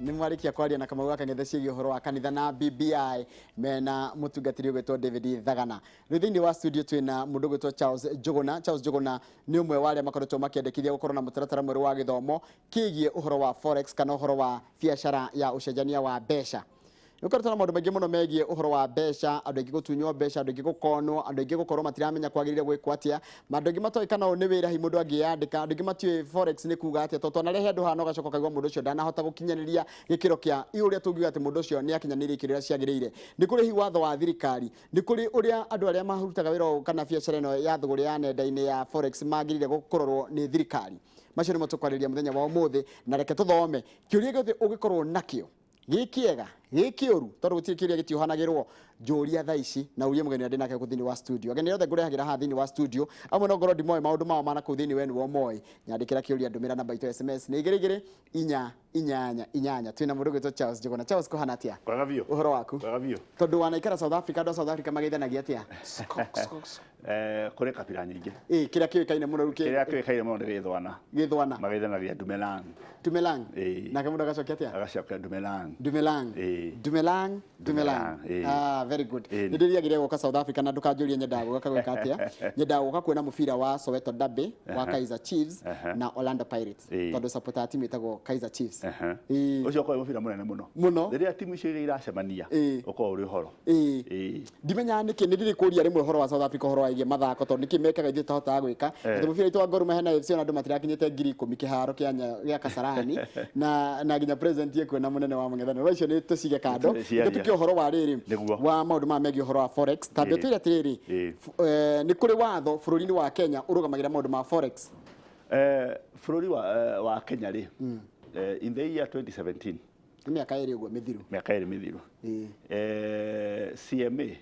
Nĩ mwarĩkia kwaria na Kamau wa Kang'ethe ciĩgiĩ ũhoro wa kanitha na BBI mena mũtungatĩri ũgwĩtwo David Thagana. Rĩu thĩinĩ wa studio twĩna mũndũ ũgwĩtwo Charles Njũgũna. Charles Njũgũna nĩ ũmwe wa arĩa makoretwo makĩandĩkithia gũkorwo na mũtaratara mwerũ wa gĩthomo kĩgiĩ ũhoro wa forex kana ũhoro wa biacara ya ũcenjania wa mbeca. Nĩ ũkoretwo na maũndũ maingĩ mũno megiĩ ũhoro wa mbeca, andũ aingĩ gũtunywo mbeca, andũ aingĩ gũkonwo, andũ aingĩ gũkorwo matiramenya kwagĩrĩire gwĩkwo atĩa, ma andũ aingĩ matoĩ kana ũyũ nĩ wĩra hihi mũndũ angĩyandĩka, andũ aingĩ matiũĩ forex nĩ kuga atĩa, tondũ twanarehe andũ haha na ũgacoka ũkaigua mũndũ ũcio ndanahota gũkinyanĩria gĩkĩro kĩa ũrĩa tũngiuga atĩ mũndũ ũcio nĩ akinyanĩirie ikĩro iria ciagĩrĩire. Nĩ kũrĩ hihi watho wa thirikari, nĩ kũrĩ ũrĩa andũ arĩa marutaga wĩra ũyũ kana biacara ĩno ya thũgũrĩ ya nenda-inĩ ya forex magĩrĩire kũrorwo nĩ thirikari. Macio nĩmo tũkwarĩrĩria mũthenya wa ũmũthĩ, na reke tũthome kĩũria gĩothe ũngĩkorwo nakĩo gĩ kĩega gĩ kĩũru, tondũ gũtirĩ kĩũria gĩtiohanagĩrwo. Njũria thaa ici na urie mũgeni ũrĩa ndĩ nake gũkũ thĩinĩ wa studio. Ageni othe ngũrehagĩra haha thĩinĩ wa studio, amwe no ngorwo ndimoĩ maũndũ mao ma nakũu thĩinĩ, we nĩwe ũmoĩ. Nyandĩkĩra kĩũria, ndũmĩra namba itũ ya SMS nĩ igĩrĩ igĩrĩ inya inyanya inyanya. Twĩna mũndũ ũgwĩtwo Charles Njũgũna. Charles, kũhana atĩa? Kwega biũ. Ũhoro waku? Kwega biũ. Tondũ wanaikara South Africa, andũ a South Africa mageithanagia atĩa? Kũrĩ kabira nyingĩ. Ĩ kĩrĩa kĩũĩkaine mũno rĩu Kĩrĩa kĩũĩkaine mũno nĩ Gĩthwana. Gĩthwana. Mageithanagia Dumelang. Dumelang. Ĩĩ. Nake mũndũ agacokia atĩa? Agacokia Dumelang. Dumelang. Ĩĩ. Dumelang. Dumelang. Dumelang, ĩĩ. Ah, very good. Ĩĩ. Nĩ ndĩriagĩria gũka South Africa na ndũkanjũrie nyendaga gũka gwĩka atĩa. Nyendaga gũka kuona mũbira wa Soweto Derby wa Kaizer Chiefs na Orlando Pirates. Tondũ supporter timu ĩtagwo Kaizer Chiefs. Ĩĩ. Ũcio ũkoragwo wĩ mũbira mũnene mũno. Mũno. Rĩrĩa timu icio igĩrĩ iracemania, Ĩĩ. ũkoragwo ũrĩ ũhoro. Ĩĩ. Ĩĩ. Ndimenyaga nĩkĩ nĩ ndĩrĩ kũria rĩmwe ũhoro wa South Africa, ũhoro wĩgiĩ mathako, tondũ nĩkĩ mekaga ithuĩ tũtahotaga gwĩka. Atĩ mũbira witũ wa Gor Mahia na AFC, ona andũ matirakinyĩte 10,000 kĩharo gĩa Kasarani, na nginya president ekuo na mũnene wa mũng'ethanĩro. Icio nĩ tũcige kando. Ciaria. Reke tũkie ũhoro wa rĩrĩ Nĩguo. wa maũndũ maya megiĩ ũhoro wa forex. Tambia ũtwĩre atĩrĩrĩ, nĩ kũrĩ watho bũrũri-inĩ wa Kenya ũrũgamagĩrĩra maũndũ ma forex? Bũrũri wa Kenya rĩ, in the year 2017, Nĩ mĩaka 2 ũguo mĩthiru. Mĩaka 2 mĩthiru. CMA,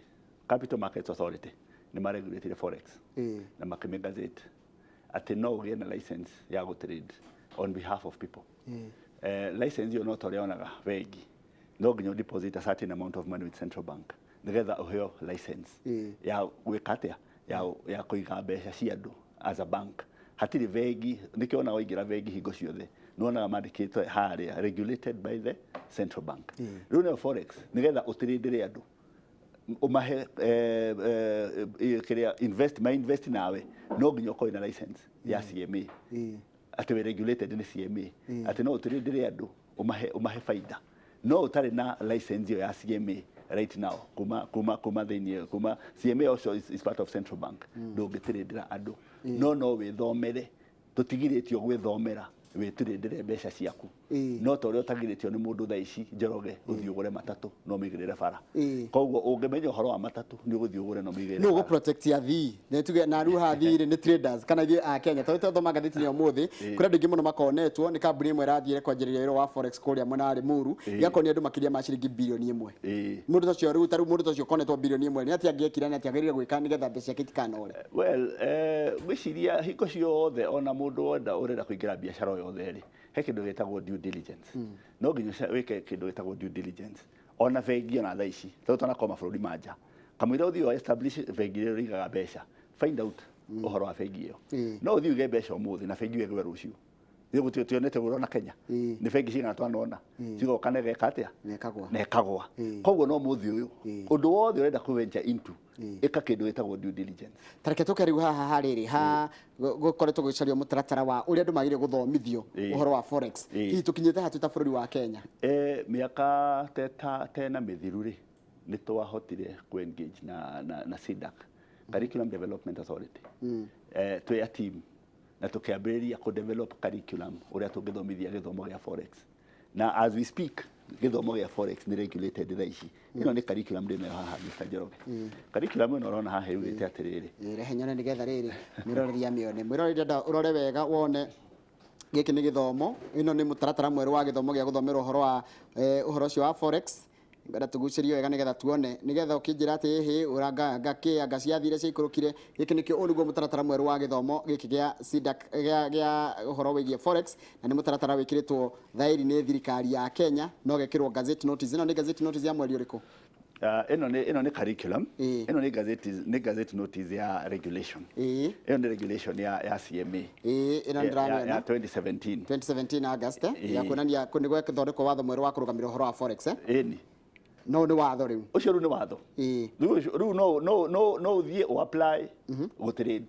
Capital Markets Authority, nĩ maregulatire forex na makĩmĩ gazette atĩ no ũgĩe na license ya gũ trade on behalf of people. License ĩyo no ta ũrĩa wonaga bengi, no nginya deposit a certain amount of money with central bank nĩgetha ũheo license ya gwĩka atĩa, ya kũiga mbeca cia andũ as a bank. Hatirĩ bengi, nĩkĩo wonaga waingĩra bengi hingo ciothe nĩwonaga mandĩkĩtwo harĩa "regulated by the central bank". Rĩu nayo forex, nĩgetha ũtĩrĩndĩre andũ, ũmahe kĩrĩa invest, ma invest nawe, no nginya ũkorwo na license ya CMA, atĩ wĩ regulated nĩ CMA, atĩ no ũtĩrĩndĩre andũ, ũmahe faida. No ũtarĩ na license ĩyo ya CMA right now, kuma thĩinĩ kuma CMA also is part of central bank, ndũngĩtĩrĩndĩra andũ. No wĩthomere, tũtigirĩtio gwĩthomera wĩtĩrĩndĩre mbeca ciaku. No ta ũrĩa ũtagirĩtio nĩ mũndũ thaa ici, Njoroge, ũthiĩ ũgũre matatũ no ũmĩigĩrĩre bara. Koguo ũngĩmenya ũhoro wa matatũ, nĩ ũgũthiĩ ũgũre na ũmĩigĩrĩre Nĩ ũgũ bara. protect athii, nĩ tuge na rĩu haha athii rĩ nĩ traders kana ithuĩ a Kenya, tondũ twathoma ngathĩti-inĩ ya ũmũthĩ, kũrĩ andũ aingĩ mũno makonetwo nĩ kambuni ĩmwe ĩrathiĩre kwanjĩrĩria wĩra wa forex kũrĩa mwena wa Limuru, ĩgakonia andũ makĩria ma ciringi 1 birioni. Mũndũ ta ũcio rĩu, ta rĩu mũndũ ta ũcio ũkonetwo 1 birioni nĩ atĩa angĩekire na atĩa agĩrĩire gwĩka nĩgetha mbeca ciake itikanore? Well, ngwĩciria hingo ciothe ona mũndũ wenda ũrenda kũingĩra biacara o yothe rĩ, he kĩndũ gĩtagwo due diligence. No nginya wĩke kĩndũ gĩtagwo due diligence. Ona bengi, ona thaa ici tondũ twanakorwo mabũrũri ma nja, kamũira ũthiĩ wa establish bengi ĩrĩa ũrĩigaga mbeca, find out ũhoro wa bengi ĩyo. No ũthiĩ ũige mbeca ũmũthĩ na bengi ĩyo ĩgwe rũciũ. Ithuĩ gũtirĩ tuonete ũguo ona Kenya. Nĩ bengi cigana twanona cigoka na ĩgeka atĩa? Na ĩkagwa. Na ĩkagwa. Koguo no mũthĩ ũyũ, ũndũ wothe ũrenda kũ venture into, ĩka kĩndũ gĩtagwo due diligence. Tareke tũke rĩu haha harĩrĩ ha gũkoretwo gũgĩcario mũtaratara wa ũrĩa andũ magĩrĩire gũthomithio ũhoro wa forex. Hihi tũkinyĩte ha twĩ ta bũrũri wa Kenya? Mĩaka tena mĩthiru rĩ, nĩ twahotire kũ engage na CDAC, Curriculum Development Authority, twĩ a team, na tũkĩambĩrĩria kũ develop curriculum ũrĩa tũngĩthomithia gĩthomo gĩa forex. Na as we speak, gĩthomo gĩa forex nĩ regulated thaa ici. Ĩno nĩ curriculum ndĩnayo haha, Mr. Njoroge. Curriculum ĩno ũrona haha yugĩte atĩrĩrĩ. Rehe nyone nĩgetha rĩrĩ mwĩroreri amĩone. Mwĩroreri, ndenda ũrore wega wone gĩkĩ nĩ gĩthomo, ĩno nĩ mũtaratara mwerũ wa gĩthomo gĩa gũthomera ũhoro wa ũhoro ũcio wa forex. Ngwenda tũgucĩrie wega nĩgetha tuone, nĩgetha ũkĩnjĩra atĩ ĩhĩ ũranga anga kĩ anga ciathire ciaikũrũkire. Gĩkĩ nĩkĩo, ũyũ nĩguo mũtaratara mwerũ wa gĩthomo gĩkĩ gĩa CDAC gĩa ũhoro wĩgiĩ forex, na nĩ mũtaratara wĩkĩrĩtwo thaĩri nĩ thirikari ya Kenya na ũgekĩrwo gazette notice. Ĩno nĩ gazette notice ya mweri ũrĩkũ? Ĩno nĩ curriculum. Ĩno nĩ gazette notice ya regulation. Ĩyo nĩ regulation ya CMA Ĩĩ, ĩno ya ndĩramĩona. 2017. 2017 August, ya kuonania nĩ gwethondekwo watho mwerũ wa kũrũgamĩrĩra ũhoro wa forex, eh? Ĩni. No nĩ watho rĩu. Ũcio rĩu nĩ watho. Rĩu no ũthiĩ ũ apply gũ trade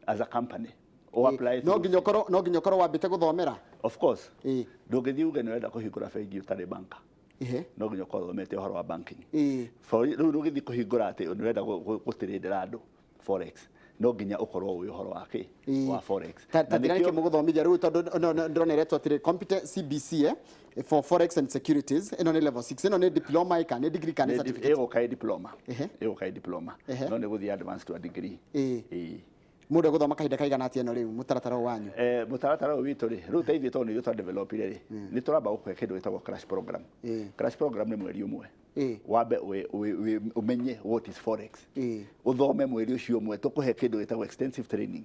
as a company, ũ apply. No nginya ũkorwo wambĩte gũthomera? Of course. Ndũngĩthiĩ uge nĩ ũrenda kũhingũra bengi ũtarĩ banker. No nginya ũkorwo ũthomete ũhoro wa banking. Rĩu ndũngĩthiĩ kũhingũra atĩ nĩ ũrenda gũtĩrĩndĩra andũ forex, no nginya ũkorwo ũĩ ũhoro wa kĩ wa forex. Ta Na njĩra nĩkĩ mũgũthomithia rĩu, tondũ ndĩrona ĩretwo atĩrĩ competent CBC, for forex and securities. Ĩno nĩ level 6, ĩno nĩ diploma ĩka nĩ degree kana nĩ certificate? Ĩgũka ĩ diploma. Ĩgũka ĩ diploma. No nĩ gũthiĩ advance to a degree. Ĩĩ. Mũndũ egũthoma kahinda kaigana atĩa ĩno rĩu, mũtaratara ũyũ wanyu? Mũtaratara ũyũ witũ rĩ, rĩu ta ithuĩ tondũ nĩ ithuĩ twadevelopire rĩ, nĩ tũramba gũkũhe kĩndũ gĩtagwo crash program. Crash program nĩ mweri ũmwe. Wambe ũmenye what is forex. Ũthome mweri ũcio ũmwe, tũkũhe kĩndũ gĩtagwo extensive training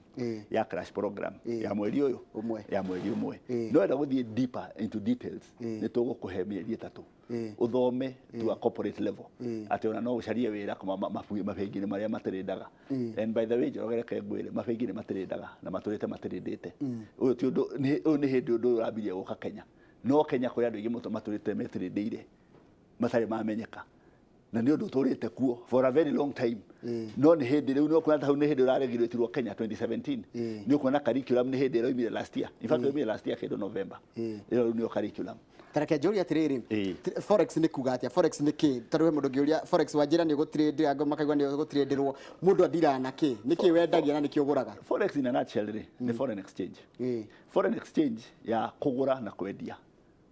ya crash program ya mweri ũyũ. Ũmwe. Ya mweri ũmwe. No wenda gũthiĩ deeper into details, nĩ tũgũkũhe mĩeri 3 ũthome to a corporate level, atĩ ona no ũcarie wĩra kuma mabengi-inĩ marĩa matĩrĩndaga. And by the way, Njoroge, reke ngwĩre, mabengi nĩ matĩrĩndaga na matũrĩte matĩrĩndĩte. Ũyũ ti ũndũ, ũyũ nĩ hĩndĩ ũndũ ũyũ ũrambirie gũka Kenya, no Kenya kũrĩ andũ aingĩ mũno matũrĩte metĩrĩndĩire matarĩ mamenyeka, na nĩ ũndũ ũtũrĩte kuo for a very long time. No nĩ hĩndĩ rĩu, no kuona hau nĩ hĩndĩ ũraregulatirwo Kenya 2017. Nĩ ũkuona curriculum nĩ hĩndĩ ĩroimire last year, in fact ĩroimire last year kĩndũ November. Ĩyo rĩu nĩyo curriculum. Tareke njũrie atĩrĩrĩ, forex nĩ kuga atĩa? Forex nĩ kĩ? Tondũ he mũndũ ũngĩũria forex, wanjĩra nĩ ũgũtrade, angĩ makaigua nĩ ũgũtraderwo. Mũndũ andiraga na kĩ? Nĩ kĩ wendagia na nĩ kĩ ũgũraga? Forex in a nutshell rĩ, nĩ foreign exchange. Foreign exchange ya kũgũra na kwendia,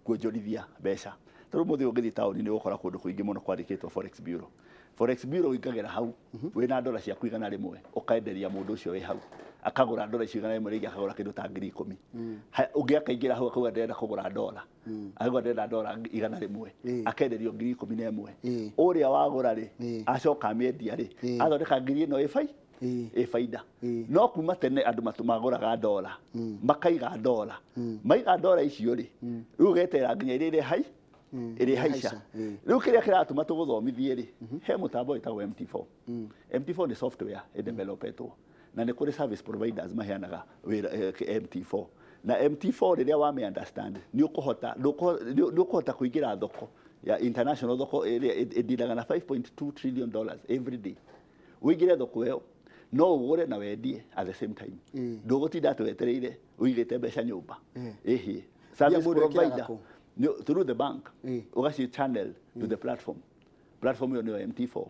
kuonjorithia mbeca. Tondũ mũthĩ ũngĩthiĩ taũni nĩ ũgũkora kũndũ kũingĩ mũno kwandĩkĩtwo forex bureau. Forex bureau ũingagĩra hau wĩna dola ciaku 100, ũkenderia mũndũ ũcio wĩ hau, akagũra dola icio 100, rĩngĩ akagũra kĩndũ ta 10,000. Ũngĩ akaingĩra hau akauga ndĩrenda kũgũra dola, akauga ndĩrenda dola 100, akenderio 11,000. Ũrĩa wagũra rĩ, acoka amĩendia rĩ, athondeka ngiri ĩno ĩ ĩ baida. No kuma tene andũ magũraga dola, makaiga dola, maiga dola icio rĩ, rĩu ũgeterera nginya iria ĩrĩ hai ĩrĩ haica. Haica. Rĩu kĩrĩa kĩratũma tũgũthomithie rĩ, he mũtambo wĩtagwo MT4. MT4 nĩ software ĩdevelopetwo na nĩ kũrĩ service providers maheanaga wĩra, MT4. Na MT4 rĩrĩa wame understand, nĩ ũkũhota kũingĩra thoko ya international, thoko ĩrĩa ĩndiraga na $5.2 trillion every day. Ũingĩre thoko ĩyo, no ũgũre na wendie at the same time. Ndũgũtinda atĩ wetereire ũigĩte mbeca nyũmba ĩhĩ. Service Mũndũ ekĩraga provider kũ? Through the bank, ũgaci channel to the platform. Platform ĩyo nĩyo MT4,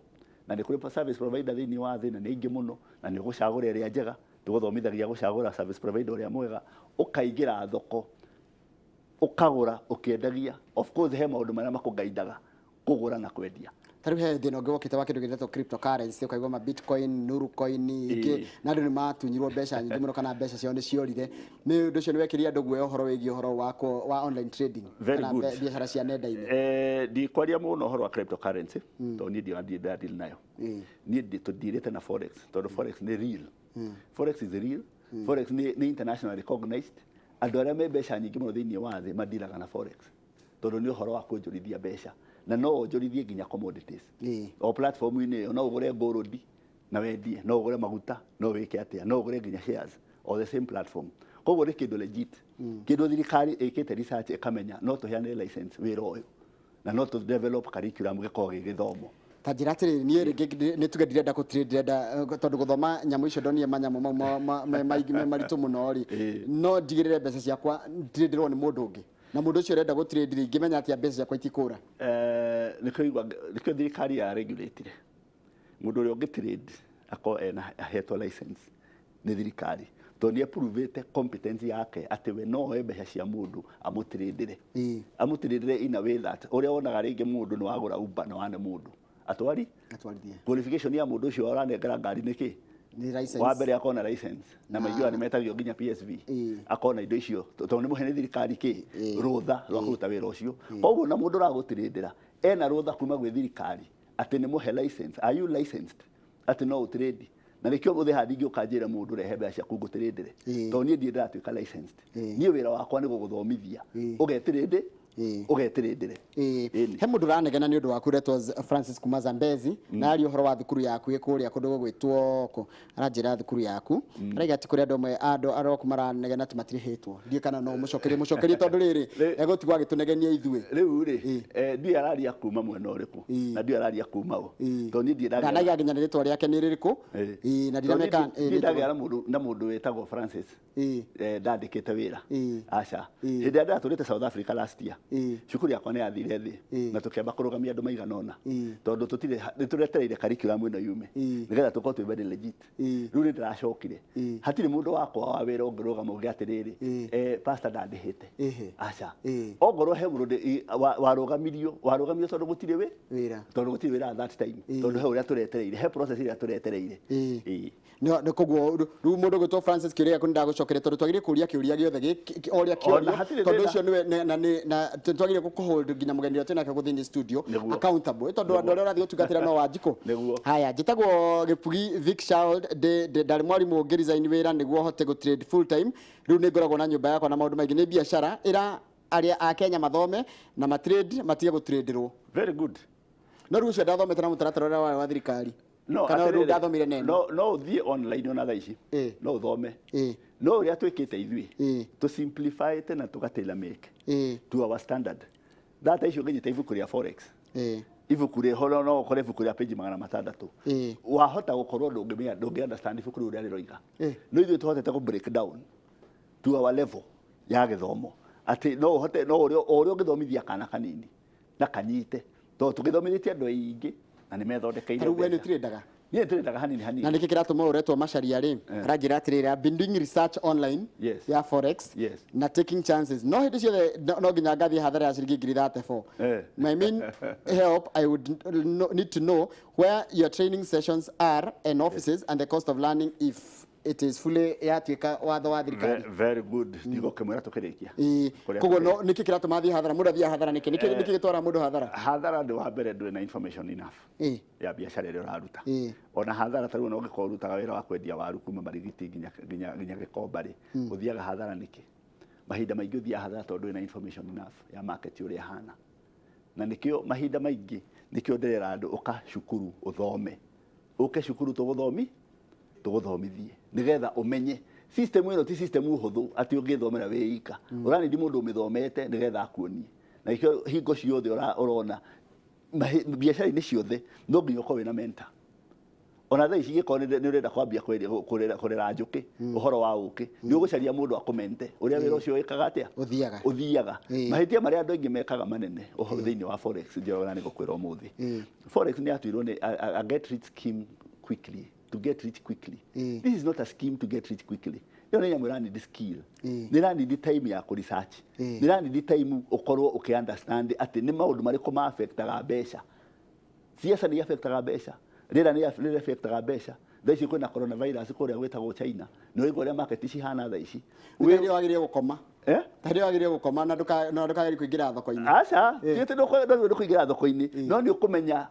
na nĩ kũrĩ service provider thĩinĩ wa thĩ na nĩ aingĩ mũno, na nĩ ũgũcagũra ĩrĩa njega. Tũgũthomithagia gũcagũra service provider ũrĩa mwega, ũkaingĩra thoko, ũkagũra ũkĩendagia. Of course he maũndũ marĩa makũgaindaga kũgũra na kwendia. Ta rĩu he thĩna ũngĩ wokĩte wa kĩndũ gĩtetwo cryptocurrency, ũkaigua ma bitcoin, nurucoin ingĩ, na andũ nĩ matunyirwo mbeca nyingĩ mũno kana mbeca ciao nĩ ciorire. Nĩ ũndũ ũcio nĩ wekĩrire andũ guoya ũhoro wĩgiĩ ũhoro wa online trading Very kana good. biacara cia nenda-inĩ. Ndikwaria mũno ũhoro wa cryptocurrency tondũ niĩ ndiĩ ndĩradeal nayo. Niĩ tũndirĩte na forex tondũ forex nĩ real. Forex is real. Forex nĩ international recognized. Andũ arĩa me mbeca nyingĩ mũno thĩinĩ wa thĩ mandiraga na forex tondũ nĩ ũhoro wa kuonjorithia mbeca, na no wonjorithie nginya commodities. O platform-inĩ ĩyo no ũgũre gold na wendie, no ũgũre maguta, no wĩke atĩa, no ũgũre nginya shares o the same platform. Koguo nĩ kĩndũ legit, kĩndũ thirikari ĩkĩte research ĩkamenya no tũheane license wĩra ũyũ na no tũ develop curriculum gĩkorwo gĩ gĩthomo. Ta njĩra atĩrĩrĩ, niĩ rĩngĩ nĩ tuge ndirenda kũ trade, ndĩrenda, tondũ gũthoma nyamũ icio ndonire manyamũ mau me maritũ mũno rĩ, no ndigĩrĩre mbeca ciakwa ndirĩndĩrwo nĩ mũndũ ũngĩ, na mũndũ ũcio ũrenda gũ trade rĩ, ingĩmenya atĩa mbeca ciakwa itikũra? Nĩkĩo igua nĩkĩo thirikari ya regulatire mũndũ ũrĩa ũngĩ trade akorwo ena ahetwo license nĩ thirikari, tondũ nĩ approve competence yake atĩ we no oe mbeca cia mũndũ amũtrĩndĩre, amũtrĩndĩre in a way that ũrĩa wonaga rĩngĩ mũndũ nĩ wagũra Uber na wane mũndũ atwari Atwarithie. Qualification ya mũndũ ũcio ũranengera ngari nĩ kĩ? Nĩ license. Wa mbere akorwo na license, na maingĩ nĩ metagio nginya PSV, akorwo na indo icio tondũ nĩ mũhe nĩ thirikari kĩ rũtha rwa kũruta wĩra ũcio. Koguo na mũndũ ũragũtirĩndĩra ena rũtha kuma gwĩ thirikari atĩ nĩ mũhe license. Are you licensed atĩ no ũtrade? Na nĩkĩo mũthĩ haha ndingĩũka njĩre mũndũ rehe mbeca ciaku ngũtrĩndĩre, tondũ niĩ ndirĩ ndĩratuĩka licensed. Niĩ wĩra wakwa nĩ gũgũthomithia ũgetrĩndĩ. Ũgetĩrĩndĩre. Ĩĩ. Ĩni. He mũndũ ũranegena nĩ ũndũ waku ũretwo Francis kuma Zambezi, na aria ũhoro wa thukuru yaku ĩ kũrĩa kũndũ gũgwĩtwo kũ, aranjĩra thukuru yaku, araiga atĩ kũrĩ andũ amwe andũ aroku maranegena atĩ matirĩhĩtwo. Ndiũĩ kana no ũmũcokerie mũcokerie tondũ rĩrĩ egũtigwo agĩtũnegenia ithuĩ. Rĩu rĩ, ndiũĩ araria kuma mwena ũrĩkũ na ndiũĩ araria kuma ũ, tondũ niĩ ndirĩ ndagĩa Ndanaiga nginya nĩ rĩtwa rĩake nĩ rĩrĩkũ. Ĩĩ, na Tondũ niĩ ndirameka ndirĩ ndagĩa na mũndũ wĩtagwo Francis ndandĩkĩte wĩra. Aca. Hĩndĩ ĩrĩa ndatũrĩte South Africa last year, cukuru yakwa nĩ yathire thĩ na tũkĩamba kũrũgamia andũ maigana ũna tondũ tũtirĩ nĩ tũretereire curriculum ĩno yume nĩgetha tũkorwo twĩ very legit. Rĩu nĩ ndĩracokire, hatirĩ mũndũ wakwa wa wĩra ũngĩrũgama uge atĩrĩrĩ, pastor ndandĩhĩte. Aca. Ongorwo he mũndũ warũgamirio tondũ gũtirĩ wĩ Wĩra. Tondũ gũtirĩ wĩra at that time, tondũ he ũrĩa tũretereire, he process ĩrĩa tũretereire. Nĩ koguo rĩu mũndũ ũgwĩtwo Francis, kĩũria gĩaku nĩ ndagũcokeria tondũ twagĩrĩire kũria kĩũria gĩothe o ũrĩa Ona kĩũrio hatirĩ tondũ thĩna. Ũcio nĩwe na nĩ na twagĩrĩire gũkũhold nginya mũgeni ũrĩa twĩnake gũkũ thĩinĩ studio accountable, tondũ andũ arĩa ũrathiĩ gũtungatĩra no Wanjikũ. Haya, njĩtagwo Gĩbugi Vic Child, ndarĩ mwarimũ, ngĩresign wĩra nĩguo hote gũtrade full time. Rĩu nĩ ngoragwo na nyũmba yakwa na maũndũ maingĩ. Nĩ biacara ĩra arĩa a Kenya mathome na matrade, matige gũtraderwo. Very good. No rĩu ũcio ndathomete na mũtaratara ũrĩa warĩ wa thirikari No kana rĩu atĩrĩrĩ, ndathomire neno. No ũthiĩ online ona thaa ici, no ũthome, no ũrĩa twĩkĩte ithuĩ, tũ simplify na tũga tailor make to our standard. Data icio ũngĩnyita ibuku rĩa forex, ibuku rĩho no ũkore ibuku rĩa page 600. Wahota gũkorwo ndũngĩmenya, ndũngĩ understand ibuku rĩu ũrĩa rĩroiga, no ithuĩ tũhotete kũ break down to our level ya gĩthomo atĩ no ũhote no ũrĩa o ũrĩa ũngĩthomithia kana kanini na kanyite, tondũ tũgĩthomithĩtie andũ aingĩ na nĩ methondekeire Rĩu we nĩ mbeca. ũtirendaga? Niĩ ndĩrendaga hanini hanini. Na nĩkĩ kĩratũma ũretwo Macharia rĩ, aranjĩra atĩrĩrĩ, "I've been doing research online ya forex na taking chances, no hĩndĩ ciothe no nginya ngathiĩ hathara ya ciringi 34,000. My main help, I would need to know where your training sessions are and offices and the cost of learning if it is fully yatuĩka watho wa thirikari." Very good. Ndigũkĩmwĩra tũkĩrĩkia. Kũrĩa Koguo no nĩkĩ kĩratũma athiĩ hathara? Mũndũ athiĩ hathara nĩkĩ? Nĩkĩ gĩtwaraga mũndũ hathara? Hathara ndĩ wa mbere ndũrĩ na information enough ya biacara ĩrĩa ũraruta. Ona hathara ta rĩu, ona ũngĩkorwo ũrutaga wĩra wa kwendia waru kuma Marigiti nginya Gĩkomba rĩ, ũthiaga hathara nĩkĩ? Mahinda maingĩ ũthiaga hathara tondũ ndũrĩ na information enough ya market ũrĩa ĩhana, na nĩkĩo mahinda maingĩ nĩkĩo ndĩrera andũ, ũka cukuru ũthome, ũke cukuru tũgũthomithie nĩgetha ũmenye system ĩno ti system hũthũ atĩ ũngĩthomera wĩ ika. Ũranindi mũndũ ũmĩthomete nĩgetha akuonie, na nĩkĩo hingo ciothe ũrona biacara-inĩ ciothe no nginya ũkorwo wĩna mentor. Ona thaa ici ingĩkorwo nĩ ũrenda kwambia kũrera njũkĩ, ũhoro wa ũkĩ, nĩ ũgũcaria mũndũ akũmente ũrĩa wĩra ũcio wĩkaga atĩa. Ũthiaga. Ũthiaga. Mahĩtia marĩa andũ aingĩ mekaga manene ũhoro thĩinĩ wa forex, njĩra nĩ gũkwĩra ũmũthĩ, forex nĩ yatuirwo nĩ a get rich scheme quickly, to get rich quickly. This is not a scheme to get rich quickly. Ĩyo nĩ nyamũ ĩranindi skill, nĩ ĩranindi time ya kũ research, nĩ ĩranindi time ũkorwo ũkĩ understand atĩ nĩ maũndũ marĩkũ ma affectaga mbeca. Siasa nĩ affectaga mbeca, rĩera nĩ affectaga mbeca. Thaa ici kwĩna coronavirus kũrĩa gwĩtagwo China, nĩ ũraigua ũrĩa market cihana thaa ici. Nĩ hĩndĩ wagĩrĩire gũkoma? Eh? Hĩndĩ wagĩrĩire gũkoma na ndũkagĩrĩire kũingĩra thoko-inĩ? Aca, ti atĩ ndwagĩrĩirwo nĩ kũingĩra thoko-inĩ, no nĩ ũkũmenya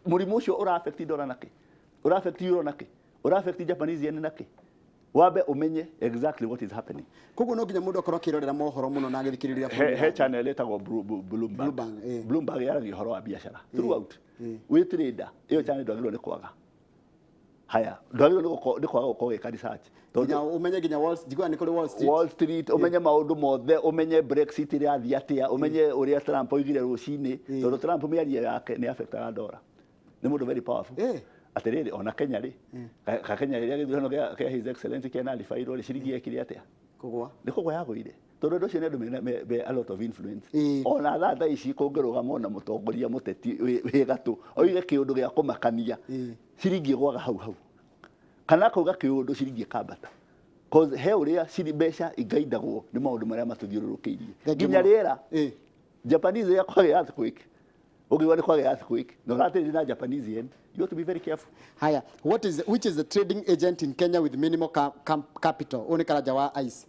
mũrimũ ũcio ũra affect dollar nakĩ, ũra affect euro nakĩ, ũra affect Japanese yen nakĩ. Wambe ũmenye exactly what is happening. Koguo no nginya mũndũ akorwo akĩrorera mohoro mũno na agĩthikĩrĩria He, bũrũri. He channel ĩtagwo Bloomberg. Bloomberg, eh. Bloomberg yaragia ũhoro wa biacara throughout. Wĩ trader, ĩyo channel ndwagĩrĩirwo nĩ kwaga. Haya, ndwagĩrĩirwo nĩ kwaga gũkorwo ũgĩka research. Tondũ Nginya ũmenye nginya Wall, njiguaga nĩ kũrĩ Wall Street. Wall Street, ũmenye maũndũ mothe, ũmenye Brexit ĩrathiĩ atĩa, ũmenye ũrĩa Trump oigire rũcinĩ, tondũ Trump mĩario yake nĩ affectaga dollar. Nĩ mũndũ very powerful. Atĩrĩrĩ, ona Kenya rĩ, ka Kenya rĩrĩa gĩthurano kĩa His Excellency kĩa nullified rĩ, ciringi yekire atĩa? Kũgwa. Nĩ kũgwa yagũire, tondũ andũ acio nĩ andũ mena a lot of influence. Ona thaa ici kũngĩrũgama ona mũtongoria mũteti wĩ gatũ oige kĩũndũ gĩa kũmakania, ciringi ĩgwaga hau hau, kana akauga kĩũndũ, ciringi ĩkambata. 'Cause he ũrĩa mbeca igaindagwo nĩ maũndũ marĩa matũthiũrũrũkĩirie. Thank you Nginya mũno. rĩera. Japanese rĩrĩa kwagĩa earthquake, ũngĩigua nĩ kwagĩa earthquake na ũratĩrĩria na Japanese yen, you ought to be very careful. Haya, what is which is the trading agent in Kenya with minimal capital? Ũyũ nĩ Karanja wa ICE.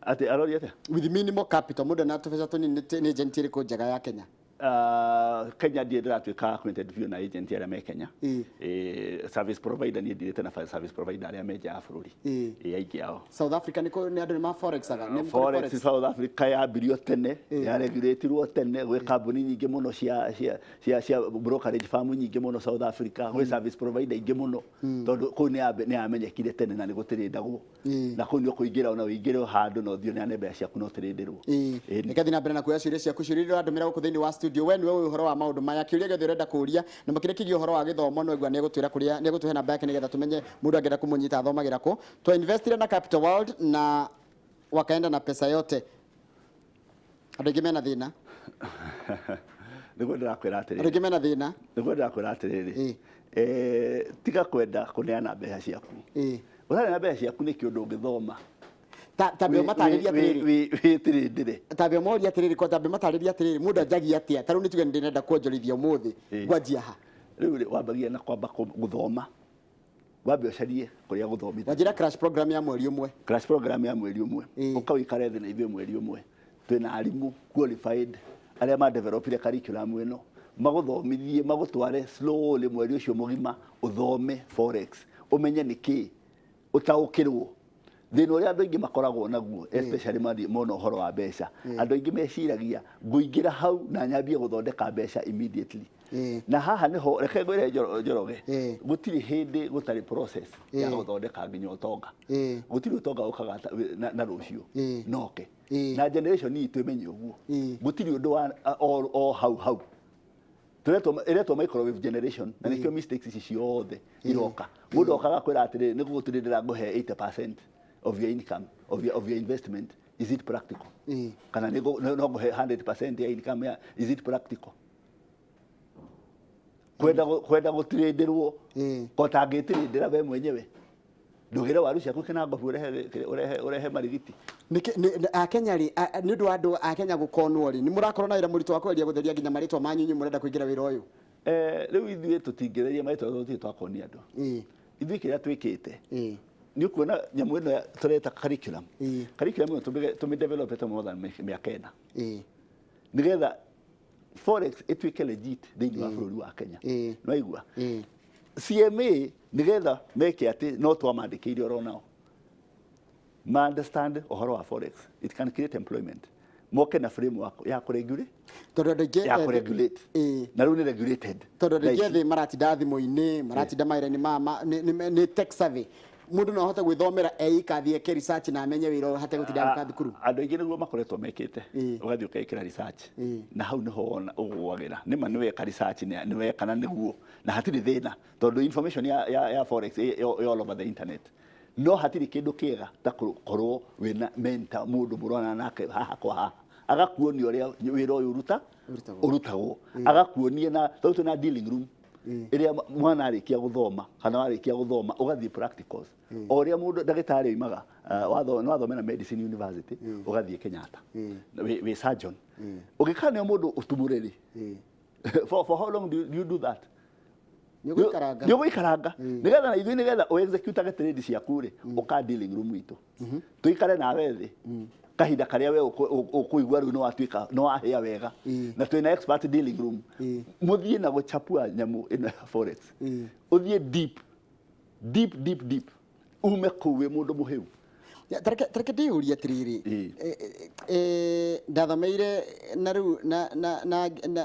Atĩ aroria atĩa? With minimal capital, mũndũ na tũbeca tũnini, nĩ agent ĩrĩkũ njega ya Kenya? Kenya ndiĩ ndĩratuĩka acquainted biũ na agent arĩa me Kenya. Service provider niĩ ndirĩte na service provider arĩa me nja ya bũrũri. Ĩ, aingĩ ao. South Africa nĩ nĩ andũ nĩ ma forexaga nĩ kũrĩ? Forex South Africa yambirio tene, yaregulatirwo tene. Gwĩ kambuni nyingĩ mũno cia brokerage firm nyingĩ mũno South Africa, gwĩ service provider ingĩ mũno, tondũ kũu nĩ yamenyekire tene na nĩ gũtĩrĩndagwo. Na kũu nĩ ũkũingĩra, ona ũingĩre handũ na ũthiĩ ũneane mbeca ciaku no tĩrĩndĩrwo. Reke thiĩ na mbere na kuoya ciũria ciaku, ciũria iria ũrandũmĩra gũkũ thĩinĩ wa studio. We nĩwe ũĩ ũhoro wa maũndũ maya, kĩũria gĩothe ũrenda kũũria na makĩria kĩgiĩ ũhoro wa gĩthomo, no igua nĩ egũtwĩra kũrĩa, nĩ egũtũhe namba yake nĩgetha tũmenye mũndũ angĩenda kũmũnyita athomagĩra kũ. Twa investire na Capital World na wakaenda na pesa yote. Andũ aingĩ mena thĩna. Nĩguo ndĩrakwĩra Andũ atĩrĩrĩ. Aingĩ mena thĩna. Nĩguo ndĩrakwĩra atĩrĩrĩ. Tiga kwenda kũneana mbeca ciaku. Ũraneana mbeca ciaku nĩkĩ ũndũ ũngĩthoma? Ta mbere matarĩrie atĩrĩrĩ. Wĩtĩrĩndĩre. Tambe moria atĩrĩrĩ, kwa tambe matarĩrie atĩrĩrĩ, mũndũ anjagia atĩa? Ta rĩu nĩ tuge nĩ ndĩrenda kuonjorithia ũmũthĩ, ngwanjia ha? Rĩu rĩ, wambagia na kwamba gũthoma, wambe ũcarie kũrĩa gũthomithia. Wanjĩra crash program ya mweri ũmwe. Crash program ya mweri ũmwe. Ũka ũikare thĩ na ithuĩ mweri ũmwe. Twĩna arimũ qualified arĩa madevelopire curriculum ĩno, magũthomithie, magũtware slowly mweri ũcio mũgima, ũthome forex, ũmenye nĩ kĩ, ũtaũkĩrwo thĩna ũrĩa andũ aingĩ makoragwo naguo, especially mona ũhoro wa mbeca. Andũ aingĩ meciragia ngũingĩra hau na nyambie gũthondeka mbeca immediately. Na haha nĩho reke ngwĩre, Njoroge, gũtirĩ hĩndĩ gũtarĩ process ya gũthondeka nginya ũtonga. Gũtirĩ ũtonga ũkaga na rũciũ noke. Na generation itũ ĩmenye ũguo. Gũtirĩ ũndũ wa o hau hau. Tũretwo, ĩretwo microwave generation, na nĩkĩo mistakes ici ciothe iroka. Mũndũ okaga kwĩra atĩrĩrĩ, nĩ gũgũtĩrĩndĩra, ngũhe 80% of your income, of your investment. Is it practical? Kana no ngũhe 100% ya income ya, is it practical? Kwenda gũtirĩndĩrwo ko tangĩtirĩndĩra we mwenyewe, ndũgĩre waru ciaku kĩnangobu, ũrehe marigiti. Akenya rĩ, nĩ ũndũ wa andũ a Kenya gũkonwo rĩ, nĩ mũrakorwo na wĩra mũritũ wa kweria gũtheria nginya marĩtwa manyu inyuĩ mũrenda kũingĩra wĩra ũyũ? Rĩu ithuĩ tũtingĩtheria marĩtwa tondũ tũtirĩ twakonia andũ. Ithuĩ kĩrĩa twĩkĩte, nĩ ũkuona nyamũ ĩno tũreta curriculum. Curriculum ĩno tũmĩdevelopete more than mĩaka 4 nĩgetha forex ĩtuĩke legit thĩinĩ wa bũrũri wa Kenya. Nĩwaigua? CMA nĩgetha meke atĩ no twamandĩkĩire oro nao ma understand ũhoro wa forex, it can create employment, moke na framework ya kũregulate. Tondũ andũ aingĩ Ya kũregulate. Na rĩu nĩ regulated. Tondũ andũ Thaa aingĩ ici. Thĩ maratinda thimũ-inĩ, maratinda mawĩra-inĩ nĩ tech savvy. Mũndũ no ahote gwĩthomera eika, athiĩ eke research na amenye wĩra ũyũ hategũtinda gũka thukuru? Andũ aingĩ nĩguo makoretwo mekĩte. Ũgathiĩ ũkekĩra research na hau nĩho wona ũgũagĩra nĩma nĩ weka research, nĩ weka na nĩguo na hatirĩ thĩna, tondũ information ya forex ĩ all over the internet. No hatirĩ kĩndũ kĩega ta gũkorwo wĩna mentor, mũndũ mũronana nake haha kwa haha, agakuonia ũrĩa wĩra ũyũ ũruta Ũrutagwo. Ũrutagwo, agakuonia na tondũ twĩna dealing room ĩrĩa mwana arĩkia gũthoma kana warĩkia gũthoma ũgathiĩ practicals, o ũrĩa mũndũ ndagĩtarĩ oimaga, nĩ wathomera medicine university, ũgathiĩ Kenyatta wĩ surgeon, ũngĩkaneo mũndũ ũtumũre rĩ, for how long do you do that? Nĩ ũgũikaranga. Nĩ ũgũikaranga nĩgetha na ithuĩ nĩgetha ũ-executage trade ciaku rĩ, ũka dealing room itũ, tũikare nawe thĩ kahinda karĩa we ũkũigua rĩu nĩ watuĩka nĩ wahĩa wega. Na twĩna expert dealing room. Mũthiĩ na gũchapua nyamũ ĩno ya forex, ũthiĩ deep, deep, deep, deep, ume kũu wĩ mũndũ mũhĩu. Ya, tareke ndĩyũrie atĩrĩrĩ. Ndathomeire na rĩu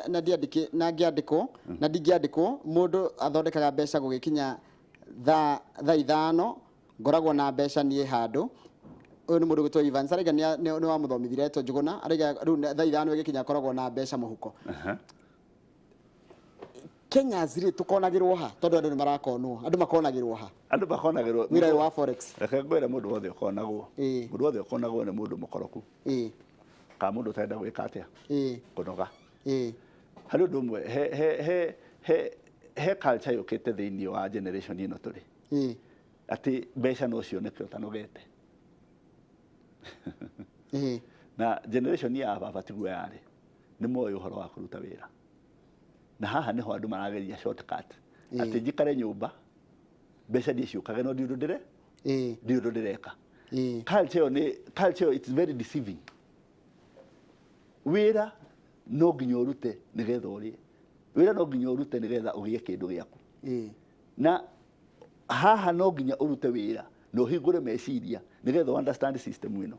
na ndiandĩkĩ na ngĩandĩkwo na ndingĩandĩkwo. Mũndũ athondekaga mbeca gũgĩkinya thaa 5, ngoragwo na mbeca niĩ handũ. Ũyũ nĩ mũndũ gwĩtwo Evans, araiga nĩ wamũthomithire etwo Njũgũna, araiga rĩu thaa 5 ĩgĩkinya akoragwo na mbeca mũhuko. Kenyans rĩ, tũkonagĩrwo ha? Tondũ andũ nĩ marakonwo, andũ makonagĩrwo ha? Andũ makonagĩrwo Wĩra ũyũ wa forex. Reke ngwĩre, mũndũ wothe ũkonagwo, mũndũ wothe ũkonagwo nĩ mũndũ mũkoroku kana mũndũ ũtarenda gwĩka atĩa, kũnoga. Harĩ ũndũ ũmwe, he culture yũkĩte thĩinĩ wa generation ĩno tũrĩ, atĩ mbeca no cioneke ũtanogete. Na generation ya baba tiguo yarĩ, nĩ moĩ ũhoro wa kũruta wĩra, na haha nĩho andũ marageria shortcut, atĩ njikare nyũmba mbeca ndiĩ ciũkage, no ndiũndũ ndĩre ndiũndũ ndĩreka. Culture ĩyo nĩ culture ĩyo, it's very deceiving. Wĩra No nginya ũrute nĩgetha ũrĩe. Wĩra no nginya ũrute nĩgetha ũgĩe kĩndũ gĩaku. Na haha no nginya ũrute wĩra na ũhingũre meciria nĩgetha understand system ĩno.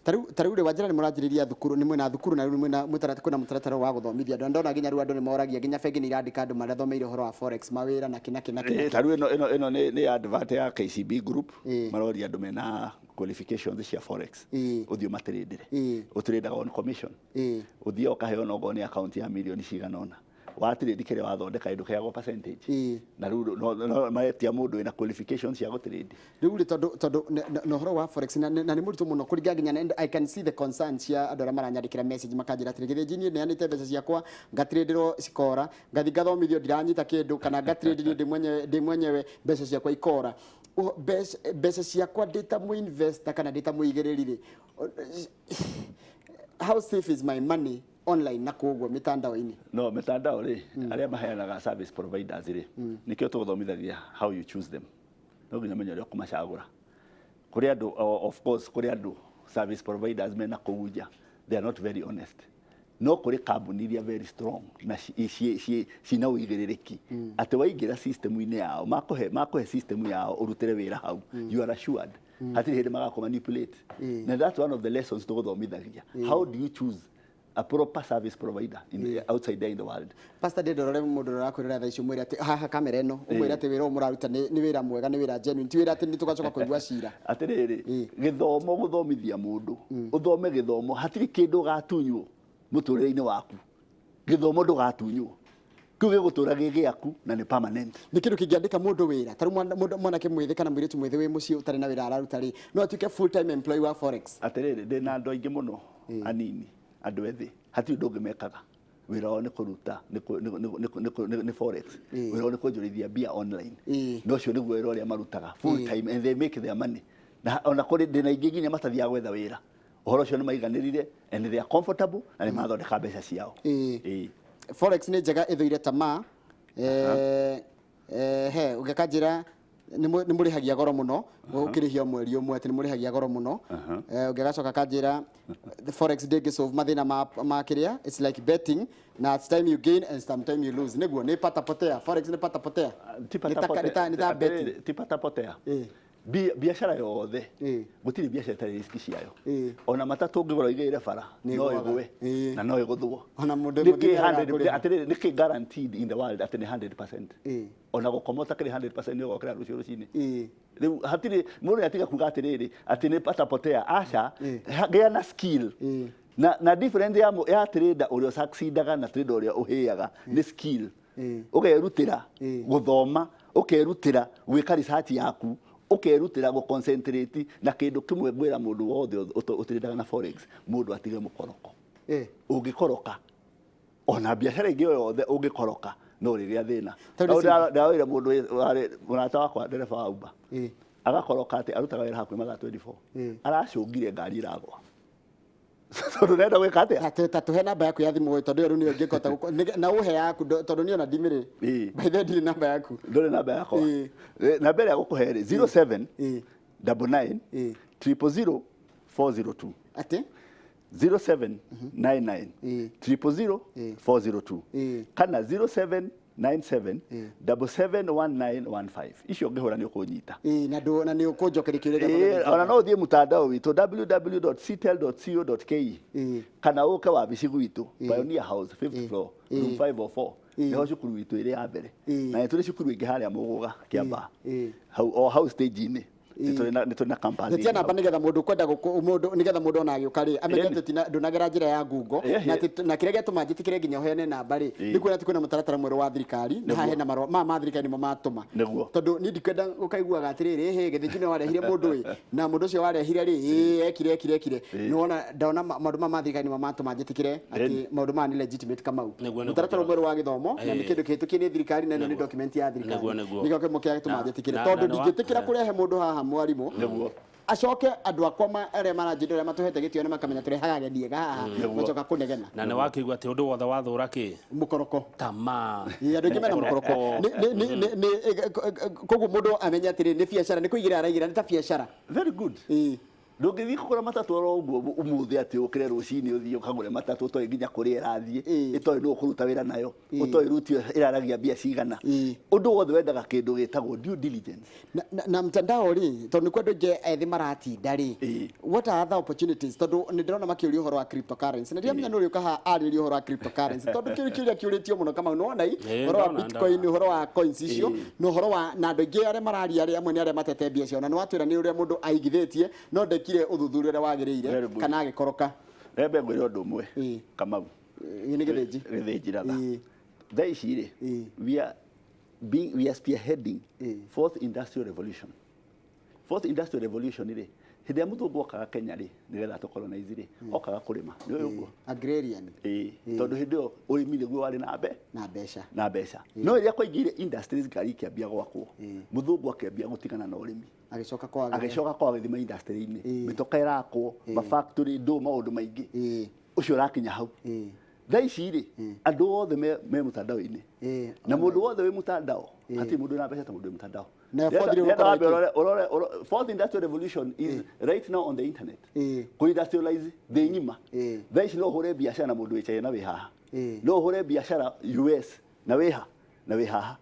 Ta rĩu rĩ, Wanjĩra, nĩ mũranjĩrĩria thukuru, nĩ mwĩna thukuru, na rĩu mwĩna kwĩna mũtaratara wa gũthomithia andũ. Na ndona nginya rĩu andũ nĩ moragia, nginya bengi nĩ irandĩka andũ mathomeire ũhoro wa forex mawĩra na kĩ na kĩ na kĩ na kĩ. Ta rĩu ĩno nĩ advert ya KCB Group. Maroria andũ mena qualifications cia forex. Ũthiĩ ũmatĩrĩndĩre. Ũtĩrĩndaga on commission. Ũthiĩ ũkaheo onokorwo nĩ account ya mirioni cigana ũna, watrade kĩrĩa wathondeka ndũheagwo percentage. Na rĩu no maretia mũndũ wĩna qualifications cia gũtrade. Rĩu rĩ, tondũ na ũhoro wa forex na nĩ mũritũ mũno kũringa nginya and I can see the concern cia andũ arĩa maranyandĩkĩra message, makanjĩra atĩrĩ, githĩ niĩ neanĩte mbeca ciakwa, ngatradĩrwo cikora, ngathi ngathomithio ndiranyita kĩndũ, kana ngatrade niĩ ndĩ mwenyewe mbeca ciakwa ikora. Mbeca ciakwa ndĩ ta mũinvestor kana ndĩ ta mũigĩrĩri rĩ, how safe is my money online na koguo mitandao-inĩ? No mitandao rĩ, arĩa maheanaga service providers rĩ, nĩkĩo tũgũthomithagia how you choose them. No nginya ũmenye ũrĩa ũkũmacagũra. Kũrĩ andũ, of course, kũrĩ andũ service providers mena kũu nja, they are not very honest, no kũrĩ kambuni iria very strong na cina ũigĩrĩrĩki atĩ waingĩra system-inĩ yao, makũhe system yao ũrutĩre wĩra hau, you are assured hatirĩ hĩndĩ magakũ manipulate. Na that's one of the lessons tũgũthomithagia, how do you choose a proper service provider outside there in the world. Pastor, ndĩ ndorore mũndũ ũrĩa ũrakwĩrora thaa ici, ũmwĩre atĩ haha kamera ĩno, ũmwĩre atĩ wĩra ũyũ mũraruta nĩ wĩra mwega, nĩ wĩra genuine, ti wĩra atĩ nĩ tũgacoka kũigua cira. Atĩrĩrĩ, gĩthomo, gũthomithia mũndũ, ũthome gĩthomo, hatirĩ kĩndũ ũgatunywo mũtũrĩre-inĩ waku. Gĩthomo ndũgatunywo, kĩu gĩgũtũra gĩ gĩaku na nĩ permanent. Nĩ kĩndũ kĩngĩandĩka mũndũ wĩra? Ta rĩu mwanake mwĩthĩ kana mũirĩtu mwĩthĩ wĩ mũciĩ ũtarĩ na wĩra araruta rĩ, no atuĩke full time employee wa forex? Atĩrĩrĩ, ndĩna andũ aingĩ mũno anini, andũ ethĩ, hatirĩ ũndũ ũngĩ mekaga. Wĩra wao nĩ kũruta nĩ forex. Wĩra wao nĩ kuonjorithia mbia online. Na ũcio nĩguo wĩra ũrĩa marutaga full time, and they make their money. Na ona kũrĩ ndĩna aingĩ nginya matathiaga gwetha wĩra. Ũhoro ũcio nĩ maiganĩrire and they are comfortable na nĩ mathondeka mbeca ciao. Forex nĩ njega, ĩthũire tamaa. He ũngĩkanjĩra nĩ mũrĩhagia goro mũno, ũkĩrĩhio mweri ũmwe, atĩ nĩ mũrĩhagia goro mũno. Ũngĩgacoka kanjĩra the forex ndĩngĩ solve mathĩna ma kĩrĩa, it's like betting na it's time you gain and sometime you lose. Nĩguo nĩ pata potea, forex nĩ pata potea? Ti Nĩ ta- nĩ ta betting. Atĩrĩrĩ, ti pata potea. Biacara yothe, gũtirĩ biacara ĩtarĩ risk ciayo. Ona matatũ ũngĩgũra ũigĩrĩre bara, Nĩ no ĩgũaga. ĩgwe na no ĩgũthwo. Ona mũndũ Nĩkĩ mũthii 100 nĩaragũrĩra. Atĩrĩrĩ, nĩkĩ guaranteed in the world atĩ nĩ 100%? Ona gũkoma ũtakĩrĩ 100% nĩ ũgokĩra rũciũ rũcinĩ. Rĩu hatirĩ mũndũ nĩatiga kuga atĩrĩrĩ atĩ nĩ pata potea, aca. Gĩa na skill. Na difference ya trader ũrĩa ũsucceedaga na trader ũrĩa ũhĩaga nĩ skill. Ũkerutĩra gũthoma, ũkerutĩra gwĩka research yaku, ũkerutĩra gũ-concentrate na kĩndũ kĩmwe. Ngwĩra mũndũ wothe ũtĩrĩndaga na forex, mũndũ atige mũkoroko. Ũngĩkoroka ona biacara ĩngĩ o yothe, ũngĩkoroka no ũrĩgĩa thĩna. Tondũ Ndawĩra mũndũ warĩ mũrata wakwa, ndereba wa Uber, agakoroka atĩ arutaga wĩra hakuhĩ mathaa 24. Aracũngire ngari ĩragwa tondũ ndenda gwĩka atĩa. Ta tũhe namba yaku ya thimũ, tondũ ĩyo rĩu nĩyo ingĩkota na ũhe yaku, tondũ niĩ ona ndimĩrĩ. By the way, ndirĩ namba yaku. Ndũrĩ namba yakwa? Namba ĩrĩa gũkũhe rĩ, 07 99 000 402. Atĩ? 0799 000 402 kana 0797 771915. Icio ũngĩhũra nĩ ũkũnyita. Ĩĩ, na nĩ ũkũnjokeria kĩũria gĩakwa gĩa Ona no ũthiĩ mtandao witũ www.ctel.co.ke kana ũke wabici gwitũ, Pioneer House, fifth floor, room 504. Nĩho cukuru witũ ĩrĩ ya mbere. Na nĩ tũrĩ cukuru ĩngĩ harĩa Mũgũga, Kĩambaa, hau o hau stage-inĩ. Nĩ tũrĩ na campus Nĩtia ĩngĩ namba hau. Nĩgetha mũndũ kwenda mũndũ, nĩgetha mũndũ ona agĩũka rĩ, amenye atĩ ndũnagera njĩra ya Google. Na atĩ na kĩrĩa gĩatũma njĩtĩkĩre nginya ũheane namba rĩ, nĩ kuona atĩ kwĩna mũtaratara mwerũ wa thirikari, na haha hena marũa maya ma thirikari nĩmo matũma. Tondũ niĩ ndikwenda gũkaiguaga atĩrĩrĩ, hĩ gĩthĩnji nĩ warehire mũndũ ĩ, na mũndũ ũcio warehire rĩ, ĩ ekire. Nĩwona ndona maũndũ maya ma thirikari nĩmo matũma njĩtĩkĩre atĩ maũndũ maya nĩ legitimate, Kamau. Nĩguo, Mũtaratara mwerũ wa gĩthomo na nĩ kĩndũ kĩhĩtũkie nĩ thirikari, na ĩno nĩ document ya thirikari. Nĩguo. Nĩkĩo kĩmwe kĩrĩa gĩtũmaga njĩtĩkĩre, tondũ ndingĩtĩkĩra kũrehe mũndũ haha mwarimũ, acoke andũ akwa arĩa maranjĩra, arĩa matũhete gĩtĩo, nĩ makamenya tũrehaga ageni ega haha, macoka kũnegena. Na nĩ wakĩigua atĩ ũndũ wothe wathũra kĩ? Mũkoroko. Tamaa. Ĩĩ, andũ aingĩ mena mũkoroko. Koguo mũndũ amenye atĩrĩ, nĩ biacara, nĩ kũigĩra araigĩra, nĩ ta biacara. Very good. Ndũngĩthiĩ kũgũra matatũ oro ũguo ũmũthĩ atĩ ũkĩre rũcinĩ ũthiĩ ũkagũre matatũ ũtoĩ nginya kũrĩa ĩrathiĩ, ĩtoĩ nũ ũkũruta wĩra nayo, ũtoĩ ruti ĩyo ĩraragia mbia cigana. Ũndũ wothe wendaga kĩndũ gĩtagwo due diligence. Na mtandao rĩ, tondũ nĩkuo andũ aingĩ ethĩ maratinda rĩ, what are other opportunities? Tondũ nĩ ndĩrona makĩũria ũhoro wa cryptocurrency, na ndiramenya nũ ũrĩũka haha arĩrĩrie ũhoro wa cryptocurrency, tondũ kĩu kĩũria kĩũrĩtio mũno. Kamau, nĩ wona i ũhoro wa Ndona, bitcoin, ndona. ũhoro wa coins icio, na ũhoro wa na andũ aingĩ arĩa mararia arĩa amwe nĩ arĩa matete mbia ciao, na nĩ watwĩra nĩ ũrĩa mũndũ aigithĩtie no ndekire ũthuthuria ũrĩa wagĩrĩire Very good. kana agĩkoroka. Rembe ngwĩre ũndũ ũmwe, Kamau. Nĩ gĩthĩnji. Gĩthĩnji ratha. Thaa ici rĩ, we are spearheading fourth industrial revolution. Fourth industrial revolution rĩ, hĩndĩ ĩrĩa mũthũngũ okaga Kenya rĩ, nĩgetha atũcolonize rĩ, okaga kũrĩma, nĩ ũĩ ũguo? Agrarian. Ĩĩ, tondũ hĩndĩ ĩyo ũrĩmi nĩguo warĩ na mbe Na mbeca. Na mbeca. No rĩrĩa kwaingĩire industries, ngari ikĩambia gwakwo, mũthũngũ akĩambia gũtigana na ũrĩmi. Agĩcoka kwa Agĩcoka kwa gĩthima industry-inĩ, mĩtoka ĩrakwo, mafactory, ndũ maũndũ maingĩ. Ũcio ũrakinya hau. Thaa ici rĩ, andũ othe me mũtandao-inĩ, na mũndũ wothe wĩ mũtandao, hatirĩ mũndũ wĩna mbeca ta mũndũ wĩ mũtandao. Na fourth rĩ, Ndĩrenda ũgũkorwo wambe ĩkĩ? Ũrore fourth industrial revolution is right now on the internet. Kũ industrialize thĩ ng'ima. Thaa ici no ũhũre biacara na mũndũ wĩ China wĩ haha. No ũhũre biacara US na wĩ ha na wĩ haha.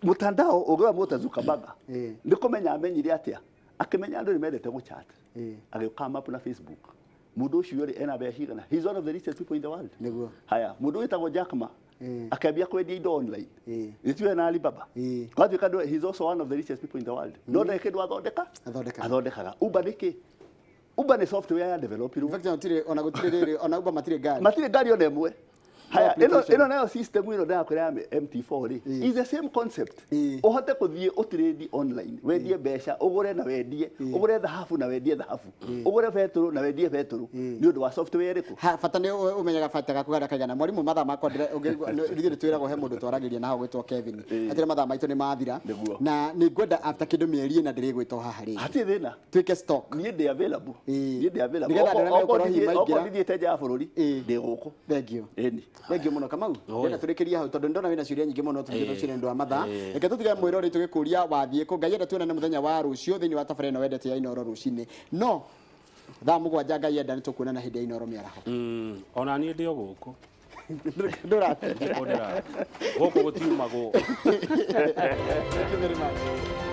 Mutandao ũngĩrora mũta Zuckerberg, nĩ kũmenya amenyire atĩa, akĩmenya andũ nĩ mendete gũchat, agĩũka map na Facebook. Mũndũ ũcio rĩ, ena mbeca cigana? He is one of the richest people in the world. Haya, mũndũ wĩtagwo Jack Ma akĩambia kwendia indo online. Gĩtiwe na Alibaba. Gwatuĩka he is also one of the richest people in the world, no ndarĩ kĩndũ athondeka. Athondekaga. Athondekaga. Uber nĩ kĩ? Uber nĩ software ya developirwo. In fact, gũtirĩ ona gũtirĩ rĩrĩ, ona Uber matirĩ ngari. Matirĩ ngari ona ĩmwe. Haya, ĩno Application. ĩno nayo system ĩno ndĩrakwĩra ya MT4 rĩ, is the same concept. Ũhote kũthiĩ ũtrade online, wendie mbeca, ũgũre na wendie, ũgũre thahabu na wendie thahabu, ũgũre betũrũ na wendie betũrũ, nĩ ũndũ wa software ĩrĩkũ? Ha, bata nĩ ũmenyaga bata gaku karĩa kaigana. Mwarimũ, mathaa makwa ithuĩ nĩ twĩragwo he mũndũ twaragĩria na hau gwĩtwo Kevin atĩrĩ mathaa maitũ nĩ mathira. Na nĩ ngwenda after kĩndũ mĩeri 4 ndĩrĩgwĩtwo haha rĩngĩ. Hatirĩ thĩna. Twĩke stock. Niĩ ndĩ available. Niĩ ndĩ available. Nĩgetha andũ arĩa Okorwo megũkorwo hihi okorwo maingĩra. ndithiĩte nja ya bũrũri, ndĩ gũkũ. Thank you. Ĩni. Thank you mũno, Kamau. Ndĩrenda tũrĩkĩrie hau tondũ ndona wĩna ciũria nyingĩ mũno tũthiĩ tũcire nĩ ũndũ wa mathaa. Reke tũtige mwĩrori tũgĩkũria wathiĩ kũ. Ngai enda tuonane mũthenya wa rũciũ thĩinĩ wa tabarĩra ĩno wendete ya Inooro rũcinĩ. No thaa 7 Ngai enda nĩ tũkuonana hĩndĩ ya Inooro mĩaraho. Ona niĩ ndĩ o gũkũ. Ndũratinda. Gũkũ gũtiumagwo. Thank you very much.